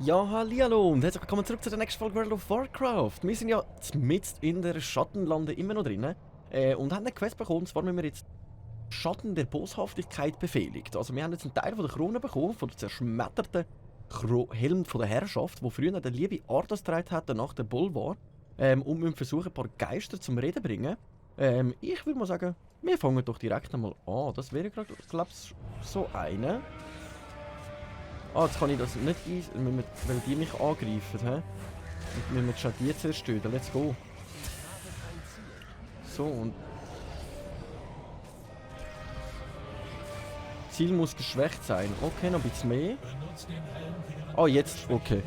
Ja, hallihallo und herzlich willkommen zurück zu der nächsten Folge World of Warcraft. Wir sind ja mitten in der Schattenlande immer noch drin und haben eine Quest bekommen, zwar müssen wir jetzt Schatten der Boshaftigkeit befehligt. Also wir haben jetzt einen Teil von der Krone bekommen, von der zerschmetterten Helm von der Herrschaft, wo früher der liebe Arthas getragen hat, nach der Bolvar, und müssen versuchen, ein paar Geister zum Reden zu bringen. Ich würde mal sagen, wir fangen doch direkt einmal an. Das wäre gerade, glaube ich, so eine. Ah, jetzt kann ich das nicht ein, weil die mich angreifen, hä? Wir müssen schon die zerstören, let's go. So, und... Ziel muss geschwächt sein. Okay, noch ein bisschen mehr. Ah, jetzt, okay.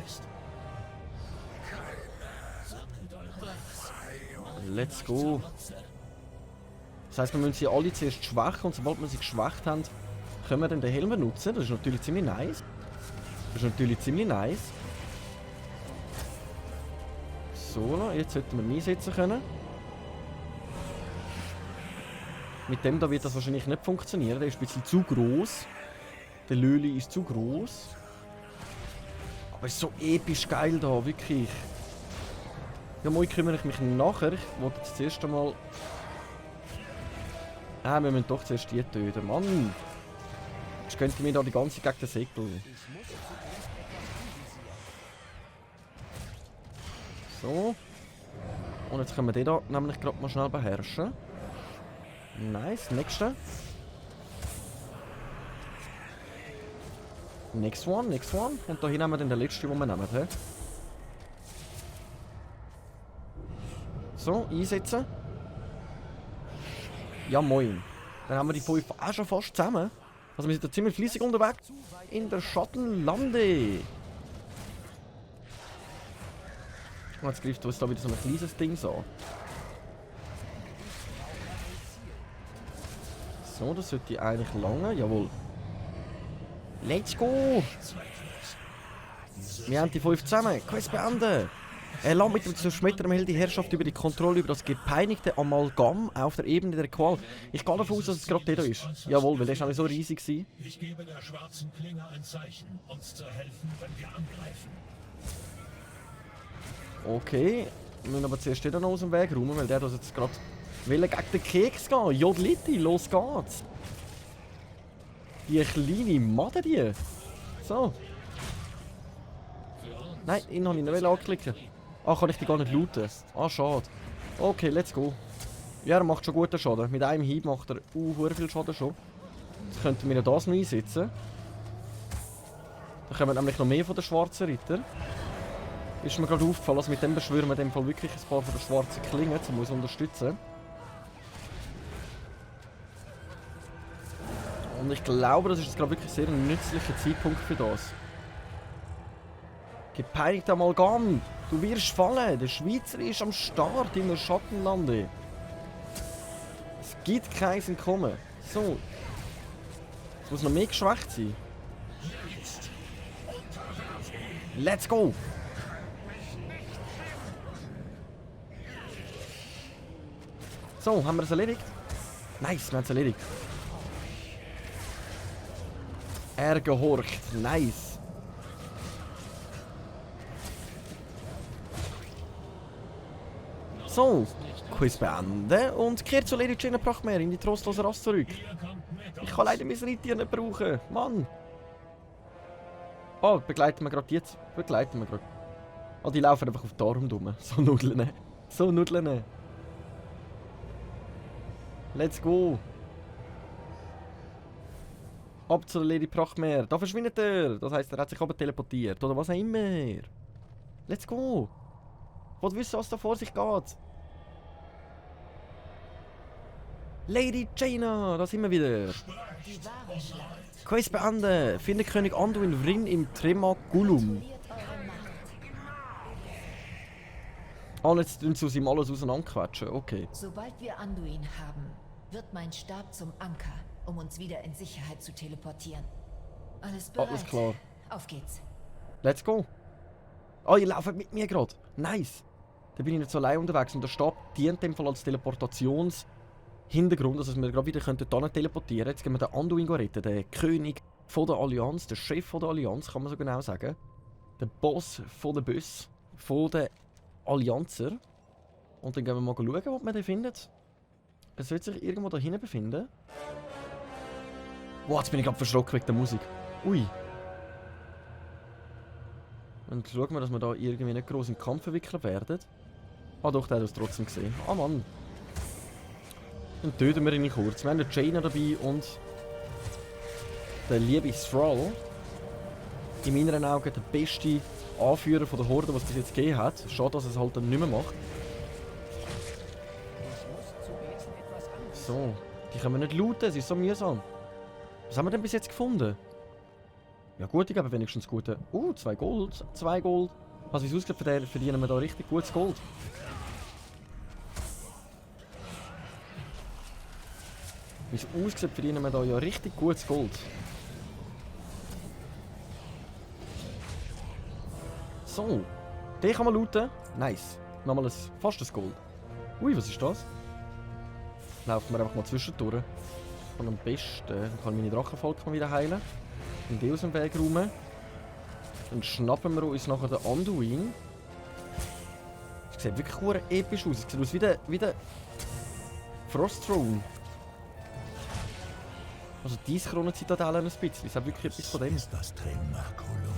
Let's go. Das heisst, wir müssen sie alle zuerst schwächen und sobald wir sie geschwächt haben, können wir dann den Helm benutzen. Das ist natürlich ziemlich nice. So, jetzt sollten wir ihn einsetzen können. Mit dem da wird das wahrscheinlich nicht funktionieren. Der ist ein bisschen zu groß. Der Löli ist zu groß. Aber es ist so episch geil da, wirklich. Ja, moi kümmere ich mich nachher. Ich wollte jetzt zuerst einmal... wir müssen doch zuerst die töten. Mann! Jetzt könnte mir da die ganze gegen den Säckel. So. Und jetzt können wir den da nämlich gerade mal schnell beherrschen. Nice, nächste. Next one. Und da nehmen wir dann den letzten, den wir nehmen. He? So, einsetzen. Ja, moin. Dann haben wir die 5 auch schon fast zusammen. Also wir sind da ziemlich fleissig unterwegs in der Schattenlande. Und jetzt greift uns da wieder so ein kleines Ding an. So, das sollte eigentlich lange. Jawohl. Let's go! Wir haben die 5 zusammen. Quest beenden! Erlaubt mit dem Zerschmettern hält die Herrschaft über die Kontrolle über das gepeinigte Amalgam auf der Ebene der Qual. Ich gehe davon aus, dass es gerade der da ist. Jawohl, weil der ist nämlich so riesig war. Ich gebe der schwarzen Klinge ein Zeichen, uns zu helfen, wenn wir angreifen. Okay, wir müssen aber zuerst den noch aus dem Weg räumen, weil der das jetzt gerade will gegen den Keks gehen. Jodliti, los geht's! Die kleine Made die. So. Nein, ihn habe ich nicht anklicken. Ah, kann ich die gar nicht looten? Ah, schade. Okay, let's go. Ja, er macht schon guten Schaden. Mit einem Hieb macht er viel Schaden schon. Jetzt könnten wir das noch einsetzen. Dann kommen nämlich noch mehr von den schwarzen Ritter. Ist mir gerade aufgefallen, also mit dem beschwören wir in dem Fall wirklich ein paar von den schwarzen Klingen, um uns unterstützen. Und ich glaube, das ist jetzt gerade wirklich sehr ein nützlicher Zeitpunkt für das. Gepeinigt Amalgam! Du wirst fallen! Der Schweizer ist am Start in der Schattenlande. Es gibt kein Entkommen. So. Es muss noch mehr geschwächt sein. Let's go! So, haben wir es erledigt? Nice, wir haben es erledigt. Er gehorcht. Nice. So, Quiz beenden und kehrt zu Lady Jaina Prachtmeer in die trostlose Rast zurück. Ich kann leider mein Reittier nicht brauchen. Mann. Oh, begleiten wir gerade jetzt. Oh, die laufen einfach auf die Arme rum. So Nudeln. So Nudeln. Let's go. Ab zur Lady Prachtmeer. Da verschwindet er. Das heisst, er hat sich aber teleportiert. Oder was auch immer. Let's go. Ich will wissen, was da vor sich geht. Lady Jaina, da sind wir wieder. Quest beenden. Finde König Anduin Vryn im Tremaculum. Ah, jetzt tun sie aus ihm alles auseinanderquetschen. Okay. Sobald wir Anduin haben, wird mein Stab zum Anker, um uns wieder in Sicherheit zu teleportieren. Alles bereit? Alles klar. Auf geht's. Let's go. Oh, ihr lauft mit mir gerade. Nice. dann bin ich nicht so allein unterwegs. Und der Stab dient in dem Fall als Teleportationshintergrund, also dass wir gerade wieder hierhin teleportieren können. Jetzt gehen wir den Anduin retten, den König von der Allianz, der Chef von der Allianz, kann man so genau sagen. Der Boss von der Boss, von der Allianzer. Und dann gehen wir mal schauen, was wir da finden. Es wird sich irgendwo da hinten befinden. Wow, jetzt bin ich gerade verschrocken wegen der Musik. Ui. Und schauen wir, dass wir da irgendwie nicht groß in den Kampf verwickelt werden. Ah doch, der hat es trotzdem gesehen. Ah Mann. Dann töten wir ihn in kurz. Wir haben den Jaina dabei und den lieben Thrall. In meinen Augen der beste Anführer von der Horde, was es bis jetzt gegeben hat. Schade, dass er es halt dann nicht mehr macht. So, die können wir nicht looten, es ist so mühsam. Was haben wir denn bis jetzt gefunden? Ja gut, ich glaube wenigstens gute. 2 Gold. 2 Gold. Also wie es aussieht, verdienen wir da richtig gutes Gold. Wie es aussieht, verdienen wir da ja richtig gutes Gold. So. Den kann man looten. Nice. Nochmal fast ein Gold. Ui, was ist das? Laufen wir einfach mal zwischendurch. Und am besten dann kann meine Drachenvolk mal wieder heilen. Und die aus dem Weg räumen. Dann schnappen wir uns nachher den Anduin. Das sieht wirklich sehr episch aus. Es sieht aus wie der Frost Throne. Also diese Kronenzitadelle ein bisschen. Es hat wirklich etwas von dem. Das ist das Tremakulum.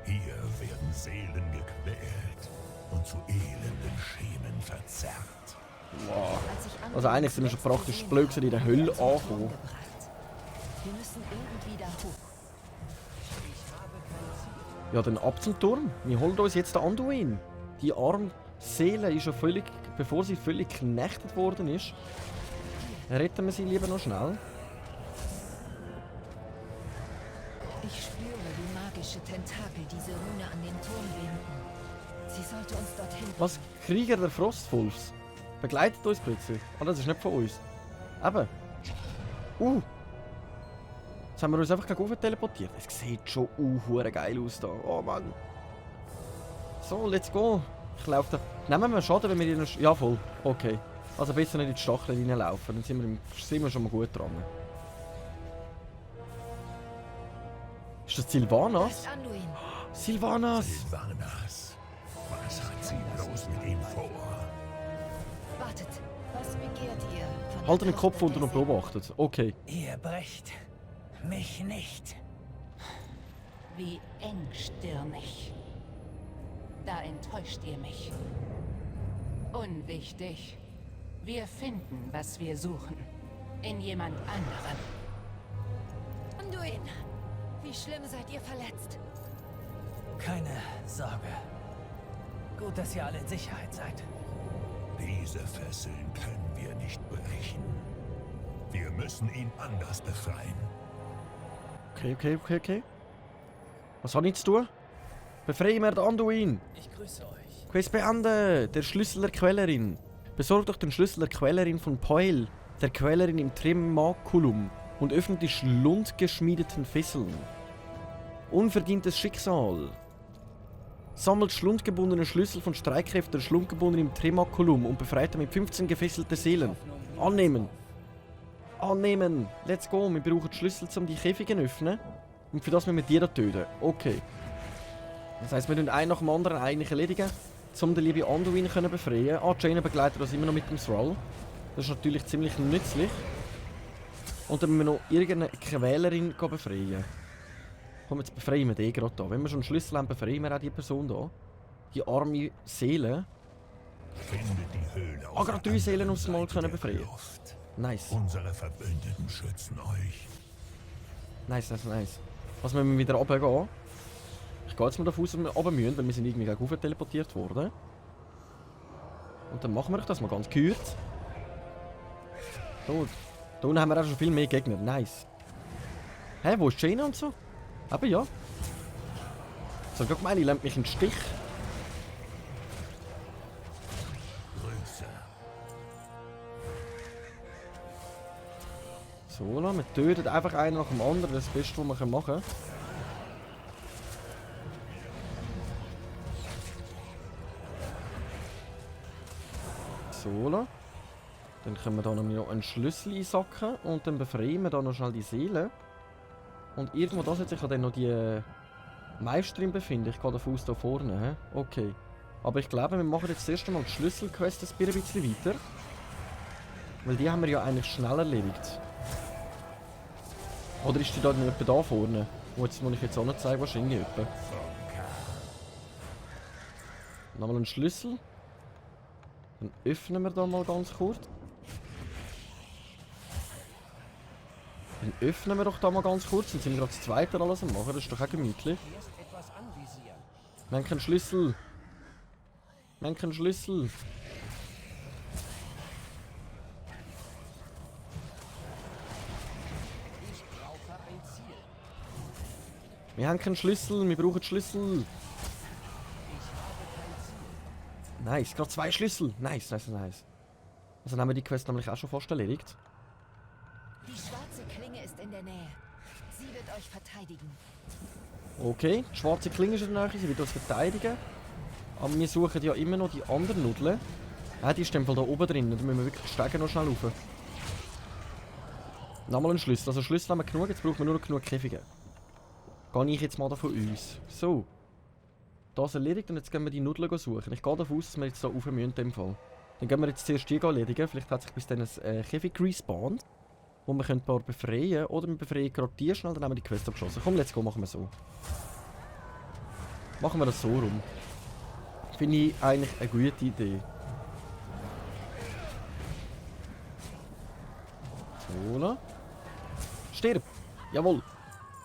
Hier werden Seelen gequält und zu elenden Schemen verzerrt. Wow. Also eigentlich sind wir schon praktisch blöd in der Hölle angekommen. Wir müssen irgendwie da hoch. Ja, dann ab zum Turm. Wir holen uns jetzt den Anduin. Die arme Seele ist ja völlig, bevor sie völlig geknechtet worden ist. Retten wir sie lieber noch schnell. Ich spüre, wie magische Tentakel diese Rune an den Turm binden. Sie sollte uns dorthin. Was? Krieger der Frostwolfs? Begleitet uns plötzlich. Ah, das ist nicht von uns. Eben. Jetzt haben wir uns einfach gleich teleportiert. Es sieht schon hure geil aus da. Oh Mann. So, let's go. Ich laufe da. Nehmen wir Schaden, wenn wir in den... Ja, voll. Okay. Also besser nicht in die Stacheln reinlaufen. Dann sind wir schon mal gut dran. Ist das Sylvanas? Anduin. Sylvanas! Sylvanas. Was hat sie bloß mit ihm vor? Wartet. Was begehrt ihr von der Halt den Tochter Kopf unter der und beobachtet. Okay. Ihr brecht mich nicht. Wie engstirnig. Da enttäuscht ihr mich. Unwichtig. Wir finden, was wir suchen. In jemand anderem. Anduin. Wie schlimm seid ihr verletzt? Keine Sorge. Gut, dass ihr alle in Sicherheit seid. Diese Fesseln können wir nicht brechen. Wir müssen ihn anders befreien. Okay. Was habe ich zu tun? Befreien wir den Anduin. Ich grüße euch. Quest beenden. Der Schlüssel der Quellerin. Besorgt euch den Schlüssel der Quellerin von Poil, der Quellerin im Tremakulum, und öffnet die schlundgeschmiedeten Fesseln. Unverdientes Schicksal. Sammelt schlundgebundene Schlüssel von Streitkräften der Schlundgebunden im Tremakulum und befreit damit 15 gefesselte Seelen. Annehmen. Annehmen. Let's go. Wir brauchen die Schlüssel, um die Käfige zu öffnen. Und für das müssen wir die da töten. Okay. Das heisst, wir tun einen nach dem anderen eigentlich erledigen, um den lieben Anduin zu befreien. Ah, Jaina begleitet uns immer noch mit dem Thrall. Das ist natürlich ziemlich nützlich. Und dann müssen wir noch irgendeine Quälerin befreien. Komm, jetzt befreien wir den gerade da. Wenn wir schon einen Schlüssel haben, befreien wir auch die Person da. Die arme Seele. Findet die Höhle Ah, gerade 3 Seelen aufs Mal können befreien. Luft. Nice. Unsere Verbündeten schützen euch. Nice. Was müssen wir wieder runtergehen? Ich gehe jetzt mal davon aus, dass wir runter müssen, weil wir sind irgendwie gegen rauf teleportiert worden. Und dann machen wir das mal ganz kurz. Da unten haben wir auch schon viel mehr Gegner. Nice. Hä, wo ist Jaina und so? Aber ja. So, ich meine, ich lässt mich in den Stich. Grüße. So, wir töten einfach einen nach dem anderen. Das ist das Beste, was wir machen können. So, la. Dann können wir da noch einen Schlüssel einsacken und dann befreien wir da noch schnell die Seele. Und irgendwo da sollte sich ja dann noch die Meisterin befinden. Ich gehe davon aus, da vorne. He? Okay. Aber ich glaube, wir machen jetzt das erste Mal die Schlüsselquest ein bisschen weiter. Weil die haben wir ja eigentlich schnell erledigt. Oder ist die da nicht etwa da vorne? Wo ich jetzt auch noch zeige, wahrscheinlich etwa. Nochmal einen Schlüssel. Dann öffnen wir da mal ganz kurz. Dann öffnen wir doch da mal ganz kurz. Dann sind wir gerade das zweite alles am machen. Das ist doch auch gemütlich. Wir haben keinen Schlüssel. Wir haben keinen Schlüssel. Wir haben keinen Schlüssel. Wir brauchen Schlüssel. Nice, gerade 2 Schlüssel. Nice. Also haben wir die Quest nämlich auch schon fast erledigt. Die schwarze Klinge ist in der Nähe. Sie wird euch verteidigen. Okay, die schwarze Klinge ist in der Nähe, sie wird uns verteidigen. Aber wir suchen ja immer noch die anderen Nudeln. Die ist im Fall da oben drin, da müssen wir wirklich die Stege noch schnell rauf. Nochmal einen Schlüssel, also Schlüssel haben wir genug, jetzt brauchen wir nur noch genug Käfige. Gehe ich jetzt mal davon aus. So. Das erledigt und jetzt gehen wir die Nudeln suchen. Ich gehe davon aus, dass wir jetzt hier rauf müssen in dem Fall. Dann gehen wir jetzt zuerst die erledigen, vielleicht hat sich bis dann ein Käfig respawned. Wo wir ein paar befreien oder wir befreien gerade die schnell, dann haben wir die Quest abgeschlossen. Komm, let's go, machen wir so. Machen wir das so rum. Finde ich eigentlich eine gute Idee. So, la. Stirb! Jawohl!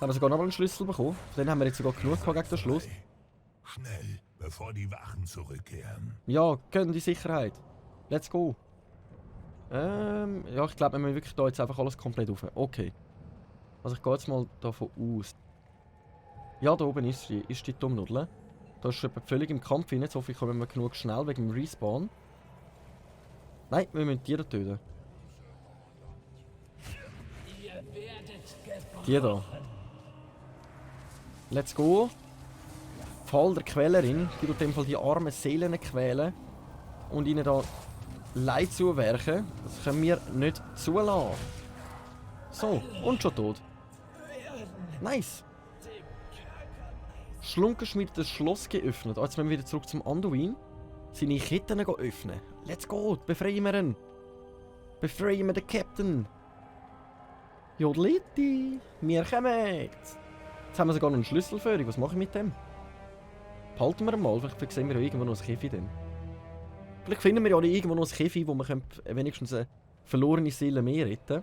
Haben wir sogar noch einen Schlüssel bekommen. Von denen haben wir jetzt sogar genug gegen den Schluss. Schnell, bevor die Wachen zurückkehren. Ja, gönn die Sicherheit. Let's go. Ja, ich glaube, wir müssen wirklich da jetzt einfach alles komplett rauf. Okay. Also ich gehe jetzt mal davon aus. Ja, da oben ist die Dummnudel. Da ist jemand völlig im Kampf rein. Jetzt hoffe ich, kommen wir genug schnell wegen dem Respawn. Nein, wir müssen die da töten. Die da. Let's go. Fall der Quälerin, die tut in dem Fall die armen Seelen quälen und ihnen da Leid zuwerken. Das können wir nicht zulassen. So, und schon tot. Nice. Schlunkenschmied das Schloss geöffnet. Jetzt müssen wir wieder zurück zum Anduin. Seine Ketten öffnen. Let's go, befreien wir ihn. Befreien wir den Captain. Jodeliti, wir kommen. Jetzt haben wir sogar noch einen Schlüssel für ihn. Was mache ich mit dem? Behalten wir ihn mal, vielleicht sehen wir ja irgendwo noch ein Käfig dann. Vielleicht finden wir ja irgendwo noch ein Käfig, wo wir wenigstens eine verlorene Seele mehr retten.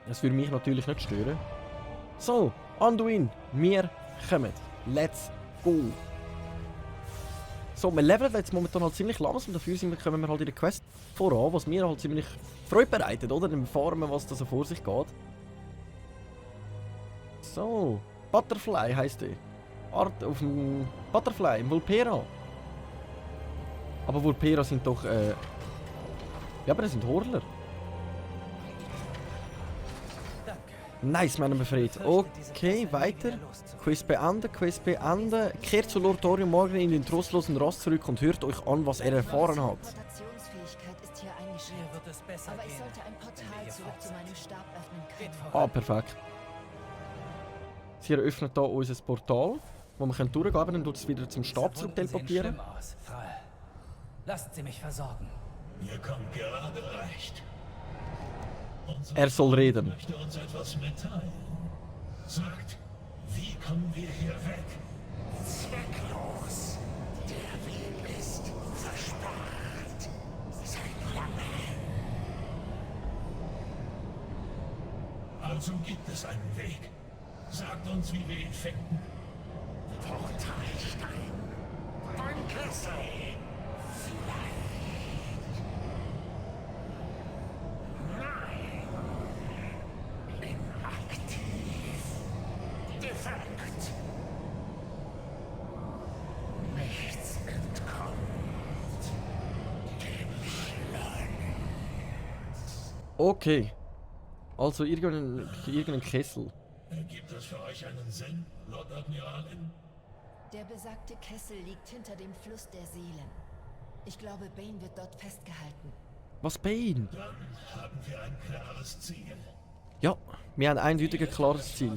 Das würde mich natürlich nicht stören. So, Anduin, wir kommen. Let's go. So, wir leveln jetzt momentan halt ziemlich langsam, dafür kommen wir halt in der Quest voran, was mir halt ziemlich Freude bereitet, oder? Dann erfahren wir, was da so vor sich geht. So, Butterfly heisst die. Art auf dem Butterfly, im Vulpera. Aber Vulpera sind doch, ja, aber das sind Horler. Nice, wir haben ihn befreit. Okay, weiter. Quest beenden. Kehrt zu Lord Thorium morgen in den trostlosen Rast zurück und hört euch an, was er erfahren hat. Rotationsfähigkeit ist hier eingeschränkt. Wird es besser Aber ich gehen. sollte ein Portal zurück zu meinem Stab öffnen können. Ah, perfekt. Sie eröffnet hier unser Portal, wo wir durchgehen können, dann tut es wieder zum Stab zurück teleportieren. Schlimm aus, Thrall. Lasst sie mich versorgen. Ihr kommt gerade recht. Er soll reden. Möchte uns etwas mitteilen. Sagt, wie kommen wir hier weg? Zwecklos. Der Weg ist versperrt. Seit langem. Also gibt es einen Weg. Sagt uns, wie wir ihn finden. Portalstein. Beim Kessel. Vielleicht. Nein. Inaktiv. Defekt. Nichts entkommt. Dem Schleun. Okay. Also irgendein Kessel. Ergibt das für euch einen Sinn, Lord Admiralin? Der besagte Kessel liegt hinter dem Fluss der Seelen. Ich glaube, Bane wird dort festgehalten. Was, Bane? Dann haben wir ein klares Ziel. Ja, wir haben eindeutig ein klares Ziel.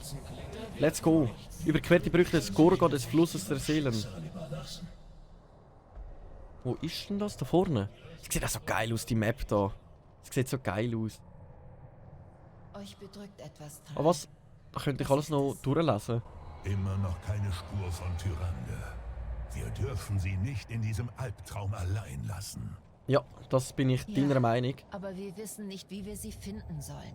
Let's go. Überquert die Brücke des Gorgon des Flusses der Seelen. Wo ist denn das? Da vorne? Das sieht auch so geil aus, die Map da. Das sieht so geil aus. Euch bedrückt etwas dran. Aber was? Da könnte ich alles noch durchlesen. Immer noch keine Spur von Tyrande. Wir dürfen sie nicht in diesem Albtraum allein lassen. Ja, das bin ich deiner Meinung. Aber wir wissen nicht, wie wir sie finden sollen.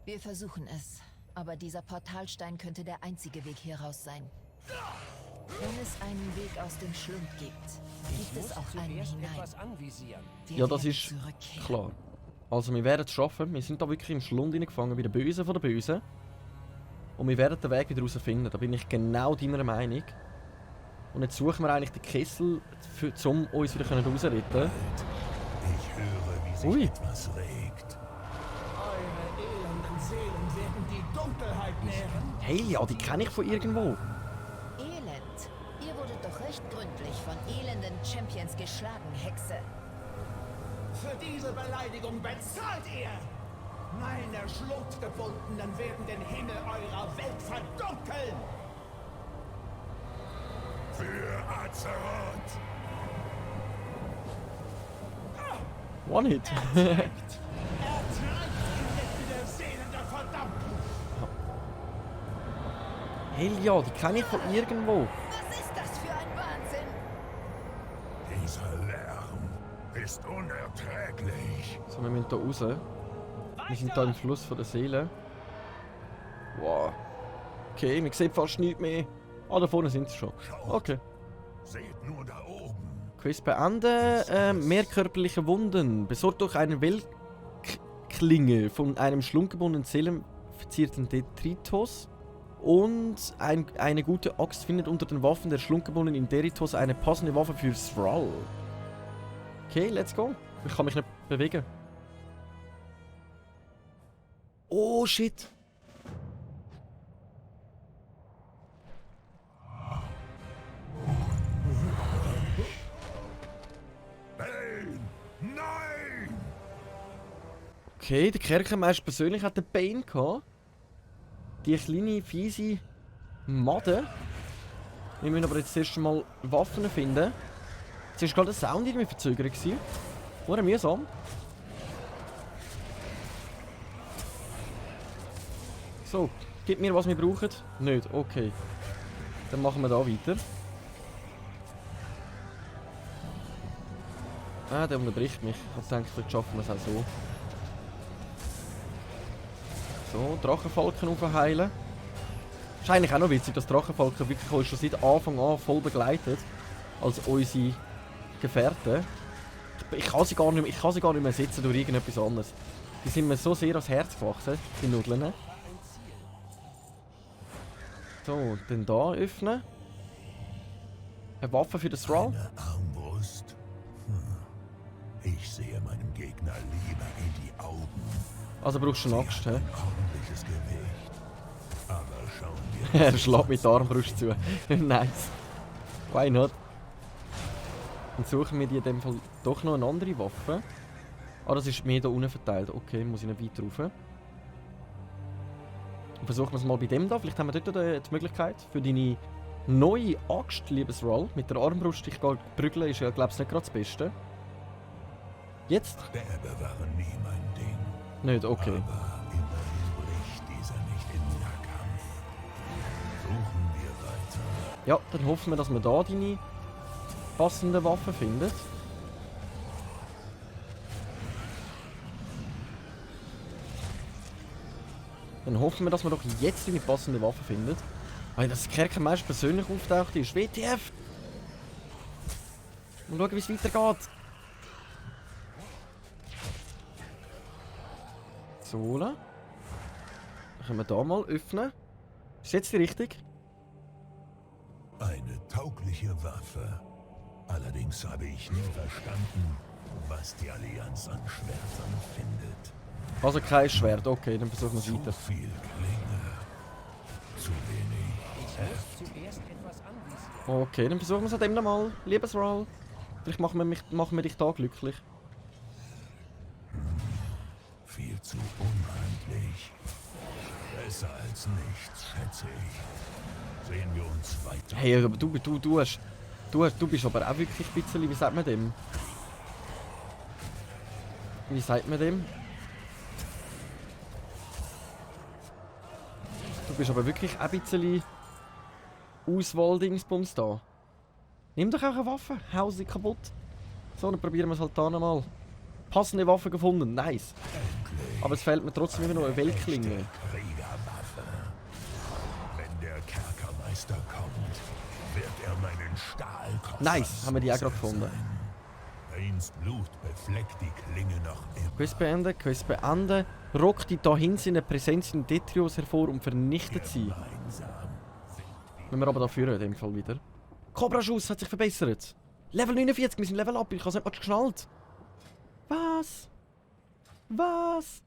Wir versuchen es. Aber dieser Portalstein könnte der einzige Weg hier raus sein. Wenn es einen Weg aus dem Schlund gibt es auch einen hinein. etwas anvisieren. Wir Ja, das werden ist zurückkehren. klar. Also wir werden es schaffen. Wir sind da wirklich im Schlund hineingefangen, bei den Bösen von den Bösen. Und wir werden den Weg wieder raus finden. Da bin ich genau deiner Meinung. Und jetzt suchen wir eigentlich den Kessel, um uns wieder rausretten können. Ich höre, wie sich Ui. etwas regt. Eure elenden Seelen werden die Dunkelheit nähren. Hey, ja, die kenne ich von irgendwo. Elend. Ihr wurdet doch recht gründlich von elenden Champions geschlagen, Hexe. Für diese Beleidigung bezahlt ihr! Meine Schlundgebundenen werden den Himmel eurer Welt verdunkeln! Für Azeroth! One-Hit. Ertreibt inmitten der Seelen der Verdammten! Hey, ja, die kenne ich von irgendwo. Was ist das für ein Wahnsinn? Dieser Lärm ist unerträglich. So, wir müssen hier raus. Wir sind hier im Fluss von der Seele. Wow. Okay, wir sehen fast nichts mehr. Ah, da vorne sind sie schon. Okay. Seht nur da oben. Quest beenden. Mehr körperliche Wunden. Besorgt durch eine Weltklinge von einem schlundgebundenen seelenverzierten Detritos. Und eine gute Axt findet unter den Waffen der schlundgebundenen Inderitos eine passende Waffe für Thrall. Okay, let's go. Ich kann mich nicht bewegen. Oh shit. Bane! Nein! Okay, der Kerkermeister persönlich hat den Bane gehabt. Die kleine, fiese Made. Wir müssen aber jetzt erst mal Waffen finden. Jetzt war gerade der Sound irgendwie verzögert. Oder mühsam. So, gib mir, was wir brauchen. Nicht, okay. Dann machen wir da weiter. Ah, der unterbricht mich. Ich denke, vielleicht schaffen wir es auch so. So, Drachenfalken aufheilen. Ist eigentlich auch noch witzig, dass Drachenfalken wirklich uns schon seit Anfang an voll begleitet. Als unsere Gefährten. Ich kann sie gar nicht mehr setzen durch irgendetwas anderes. Die sind mir so sehr ans Herz gewachsen, die Nudeln. So, dann da öffnen. Eine Waffe für das Thrall. Eine Armbrust? Ich sehe meinem Gegner lieber in die Augen. Also brauchst du eine Axt, hä? Ein ordentliches Gewicht. Aber schauen wir Er schlägt mit der Armbrust zu. Nice. Why not? Dann suchen wir die in dem Fall doch noch eine andere Waffe. Ah, das ist mehr hier unten verteilt. Okay, muss ich nicht weiter rauf. Und versuchen wir es mal bei dem da. Vielleicht haben wir dort die Möglichkeit für deine neue Axt, liebes Thrall. Mit der Armbrust dich prügeln ist ja, glaube ich, nicht gerade das Beste. Jetzt? Stäbe waren nie mein Ding. Nicht, okay. Aber immerhin bricht dieser nicht in Nahkampf. Suchen wir weiter. Ja, dann hoffen wir, dass wir da deine passende Waffe findet. Dann hoffen wir, dass wir doch jetzt deine passende Waffe findet. Weil das Kerkermeister persönlich auftaucht ist. WTF! Mal schauen, wie es weitergeht. So, dann können wir da mal öffnen. Ist jetzt die richtig? Eine taugliche Waffe. Allerdings habe ich nie verstanden, was die Allianz an Schwertern findet. Also kein Schwert, okay, dann versuchen wir es Zu weiter. viel Klinge. Zu wenig Heft. Zuerst etwas anvisieren. Okay, dann versuchen wir es an dem nochmal. Liebes Thrall, Vielleicht machen wir dich da glücklich. Viel zu unhandlich. Besser als nichts, schätze ich. Sehen wir uns weiter. Hey, aber du bist aber auch wirklich ein bisschen, wie sagt man dem? Wie sagt man dem? Du bist aber wirklich auch ein bisschen Auswahl-Dingsbums da. Nimm doch auch eine Waffe, hau sie kaputt. So, dann probieren wir es halt da nochmal. Passende Waffe gefunden, nice. Aber es fehlt mir trotzdem immer noch eine Weltklinge. Kriegerwaffe. Wenn der Kerkermeister kommt, wird er meinen Stahlkoffer. Nice, haben wir die auch gerade gefunden. Banes Blut befleckt die Klinge noch immer. Quest beenden. Rockt die dahin seine Präsenz in Detrios hervor und vernichtet sie. Gemeinsam Wenn wir aber da führen, in dem Fall wieder. Cobra-Schuss hat sich verbessert. Level 49, wir sind Level up, ich habe es nicht mal geschnallt. Was? Was?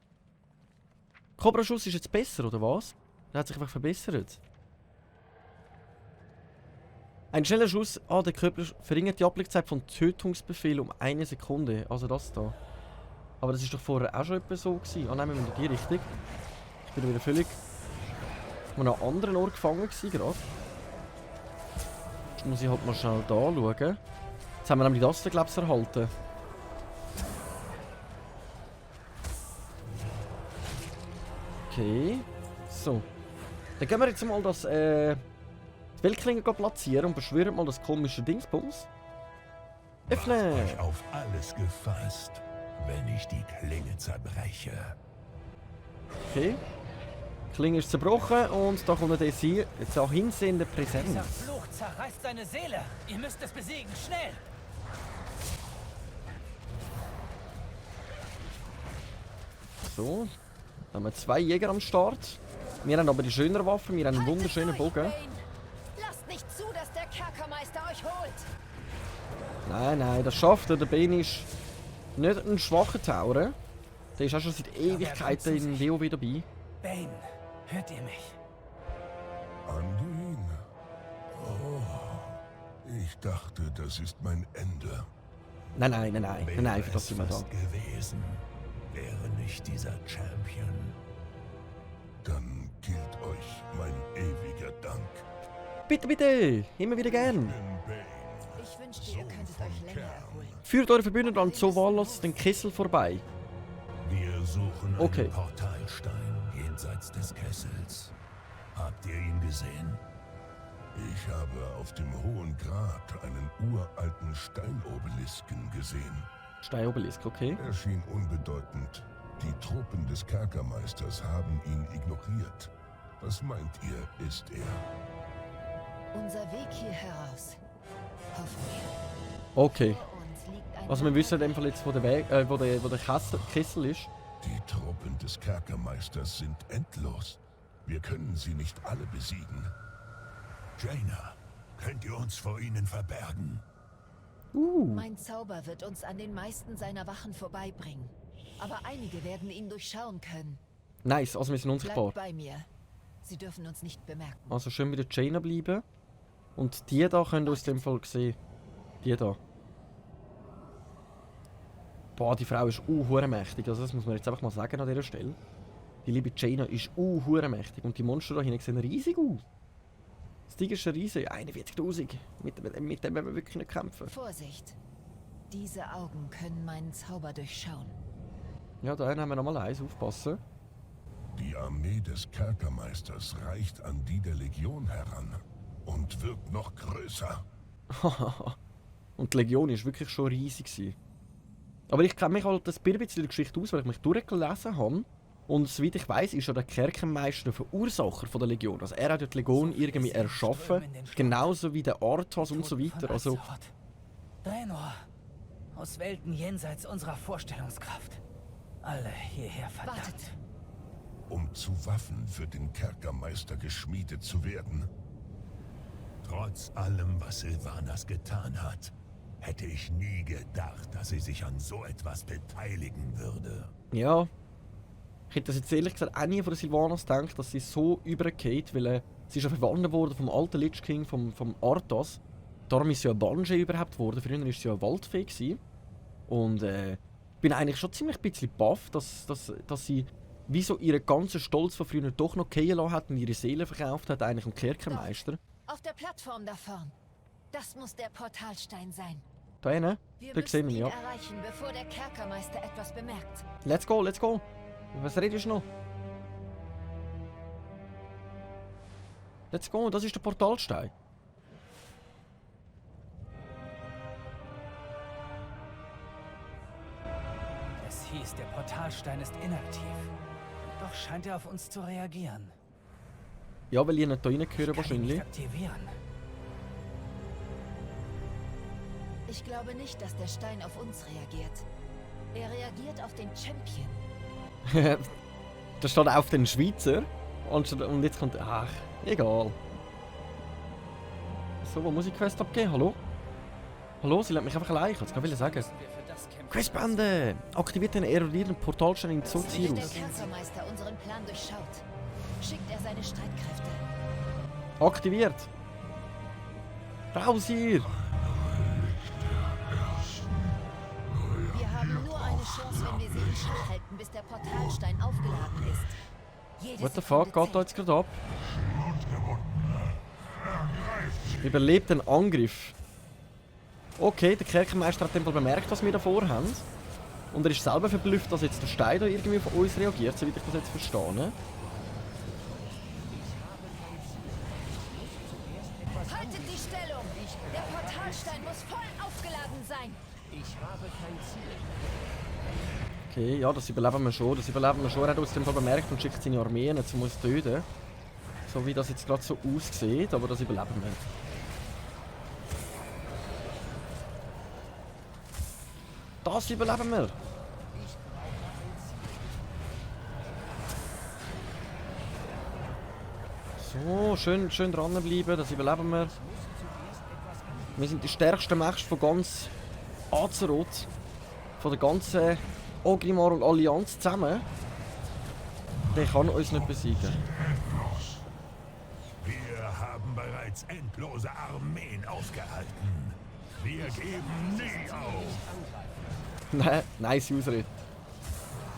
Cobra-Schuss ist jetzt besser, oder was? Der hat sich einfach verbessert. Ein schneller Schuss an den Körper verringert die Abblickzeit von Tötungsbefehl um 1 Sekunde. Also das da. Aber das ist doch vorher auch schon etwa so gewesen. Ah nein, wir müssen in die Richtung. Ich bin wieder völlig an einem anderen Ort gefangen gewesen gerade. Jetzt muss ich halt mal schnell da schauen. Jetzt haben wir nämlich das, glaube ich, erhalten. Okay. So. Dann gehen wir jetzt mal das Weltklinge platzieren und beschwören mal das komische Dingsbums. Öffnen! macht euch auf alles gefasst, wenn ich die Klinge zerbreche. Okay. Die Klinge ist zerbrochen und da kommt jetzt hier jetzt auch hinsehende Präsenz. Dieser Fluch zerreißt seine Seele. Ihr müsst es besiegen, schnell! So. Da haben wir 2 Jäger am Start. Wir haben aber die schönere Waffe, wir haben einen wunderschönen Bogen. Lasst nicht zu, dass der Kerkermeister euch holt! Nein, nein, das schafft er. Der Bane ist nicht ein schwacher Taurer. Der ist auch schon seit Ewigkeiten in WoW dabei. Bane, hört ihr mich? Anduin? Oh, ich dachte, das ist mein Ende. Nein, für das sind wir da. fast gewesen, wäre nicht dieser Champion. Dann gilt euch mein ewiger Dank. Bitte, bitte! Immer wieder gern! Bin Bane, Ich wünschte, ihr könntet euch länger erholen. Führt eure Verbündeten an Zovalos den Kessel vorbei. wir suchen Okay. einen Portalstein jenseits des Kessels. Habt ihr ihn gesehen? Ich habe auf dem Hohen Grat einen uralten Steinobelisken gesehen. Steinobelisk, okay. Er schien unbedeutend. Die Truppen des Kerkermeisters haben ihn ignoriert. Was meint ihr, ist er? Unser Weg hier heraus. Hoffen wir. Okay. Vor uns liegt ein Also wir wissen in dem Fall jetzt, wo der Weg, wo der Kessel ist. Die Truppen des Kerkermeisters sind endlos. Wir können sie nicht alle besiegen. Jaina, könnt ihr uns vor ihnen verbergen? Mein Zauber wird uns an den meisten seiner Wachen vorbeibringen. Aber einige werden ihn durchschauen können. Nice, also wir sind unsichtbar. Bleibt bei mir. Sie dürfen uns nicht bemerken. Also schön bei der Jaina bleiben. Und die da könnt ihr aus dem Fall sehen. Die da. Boah, die Frau ist mächtig. Also das muss man jetzt einfach mal sagen an dieser Stelle. Die liebe Jaina ist mächtig. Und die Monster da hinten sehen riesig aus. Das Ding ist ein riesig. 41'000. Mit dem werden wir wirklich nicht kämpfen. Vorsicht! Diese Augen können meinen Zauber durchschauen. Ja, da haben wir nochmal eins. Aufpassen. Die Armee des Kerkermeisters reicht an die der Legion heran und wird noch größer. Und die Legion ist wirklich schon riesig gewesen. Aber ich kenne mich halt ein bisschen in der Geschichte aus, weil ich mich durchgelesen habe. Und soweit ich weiss, ist ja der Kerkermeister der Verursacher von der Legion. Also er hat ja die Legion irgendwie erschaffen, genauso wie der Arthas und so weiter. Also Draenor, aus Welten jenseits unserer Vorstellungskraft. Alle hierher verdammt. Wartet! Um zu Waffen für den Kerkermeister geschmiedet zu werden. Trotz allem, was Sylvanas getan hat, hätte ich nie gedacht, dass sie sich an so etwas beteiligen würde. ja, ich hätte das jetzt ehrlich gesagt auch nie von der Sylvanas gedacht, dass sie so übergeht, weil sie ist ja verwandelt worden vom alten Lich King, vom Arthas. darum ist es ja ein Banshee überhaupt geworden. Früher war es ja ein Waldfee gewesen. Und bin eigentlich schon ziemlich ein bisschen baff, dass sie wie so ihren ganzen Stolz von früher doch noch fallen lassen hat und ihre Seele verkauft hat, eigentlich dem Kerkermeister. Auf der Plattform da vorn. Das muss der Portalstein sein. Da hinten? Wir Da sehen müssen wir ihn ihn, ja. erreichen, bevor der Kerkermeister etwas bemerkt. Let's go, let's go. Was redest du noch? Let's go, das ist der Portalstein. Es hieß, der Portalstein ist inaktiv. Doch scheint er auf uns zu reagieren. Ja, weil ihr nicht da reingehören Kann ihn nicht wahrscheinlich. aktivieren. Ich glaube nicht, dass der Stein auf uns reagiert. Er reagiert auf den Champion. Da steht auf den Schweizer. Und jetzt kommt... Ach, egal. So, wo muss ich Quest abgeben? Hallo? Hallo, sie lässt mich einfach allein. Ich wollte es gerade sagen. Müssen wir für das kämpfen. Questbande! Aktiviert den erodierenden Portalstein in Wenn der Zozirus. Kerkermeister unseren Plan durchschaut, schickt er seine Streitkräfte. Aktiviert! Raus hier! Wir haben nur eine Chance, wenn wir sie in Schach halten, bis der Portalstein aufgeladen ist. Jede What the Sekunde fuck geht da zählt. jetzt gerade ab? Überlebt den Angriff. Okay, der Kerkermeister hat in dem Fall bemerkt, was wir da vorhaben. Und er ist selber verblüfft, dass jetzt der Stein da irgendwie auf uns reagiert, soweit ich das jetzt verstehe. Ne? Haltet die Stellung! Der Portalstein muss voll aufgeladen sein! Okay, ja, das überleben wir schon. Das überleben wir schon. Er hat uns in dem Fall bemerkt und schickt seine Armeen, um uns zu töten. So wie das jetzt gerade so aussieht, aber das überleben wir. Das überleben wir! So, schön dranbleiben, das überleben wir. Wir sind die stärksten Mächte von ganz Azeroth. Von der ganzen Orgrimmar und Allianz zusammen. Der kann uns nicht besiegen. Wir haben bereits endlose Armeen ausgehalten. Wir geben nie auf. Nein, nice Ausrede.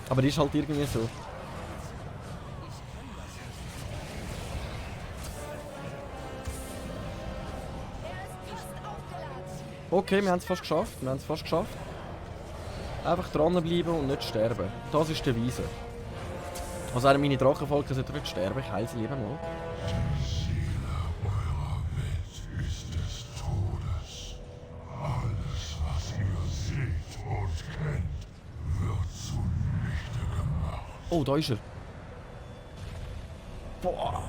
Aber die ist halt irgendwie so. Okay, wir haben es fast geschafft. Einfach dranbleiben und nicht sterben. Das ist die Devise. Also auch meine Drachenvolke sollte nicht sterben. Ich heile sie lieber mal. Eurer Welt ist des Todes. Alles, was ihr seht und kennt, wird zunichte gemacht. Oh, da ist er. Boah.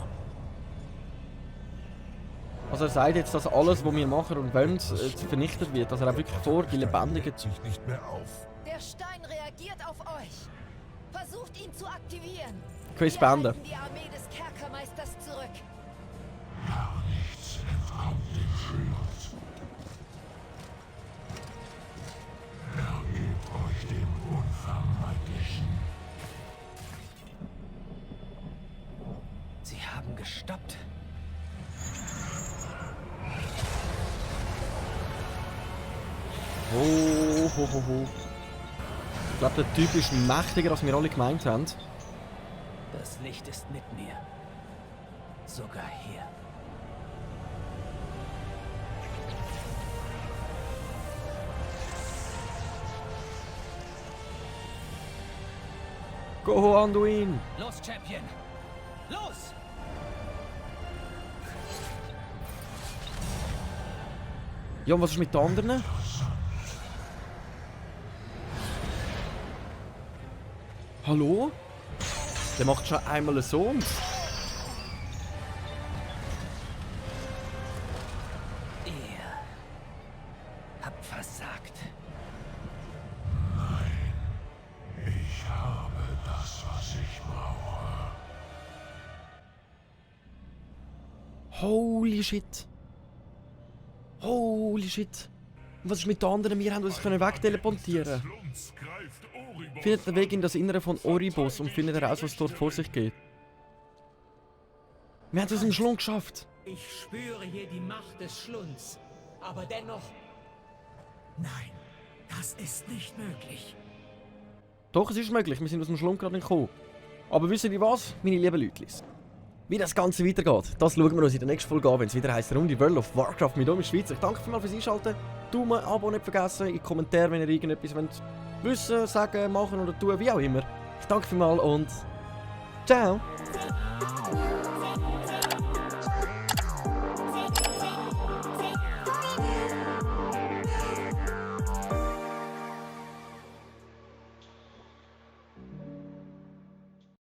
Also er sagt jetzt, dass alles, was wir machen und wollen, vernichtet wird. Dass er auch wirklich vor die Lebendigen... Sich nicht mehr auf. Der Stein reagiert auf euch. Versucht ihn zu aktivieren. Quiz Wir beenden. halten die Armee des Kerkermeisters zurück. Gar nichts entkommt dem Schluss. Ergebt euch dem Unvermeidlichen. Sie haben gestoppt. Ho, ho, ho, ho. Ich glaube, der Typ ist mächtiger, als wir alle gemeint haben. Das Licht ist mit mir. Sogar hier. Go, Anduin! Los, Champion! Los! Ja, und was ist mit den anderen? Hallo? Der macht schon einmal so. Ihr habt versagt. Ich habe das, was ich brauche. Holy shit. Holy shit. Und was ist mit den anderen? Wir haben uns wegteleportieren. Schlunz greift Oribos Findet den Weg in das Innere von Oribos und findet heraus, was dort vor sich geht. Wir haben es aus dem Schlund geschafft. Ich spüre hier die Macht des Schlunds. Aber dennoch... Nein, das ist nicht möglich. Doch, es ist möglich, wir sind aus dem Schlund gerade gekommen. Aber wisst ihr was, meine lieben Leute? Wie das Ganze weitergeht, das schauen wir uns in der nächsten Folge an, wenn es wieder heisst, Runde World of Warcraft mit uns in der Schweiz. Ich danke vielmals fürs Einschalten. Daumen, Abo nicht vergessen, in die Kommentare, wenn ihr irgendetwas wollt wissen, sagen, machen oder tun, wie auch immer. Ich danke vielmals und ciao!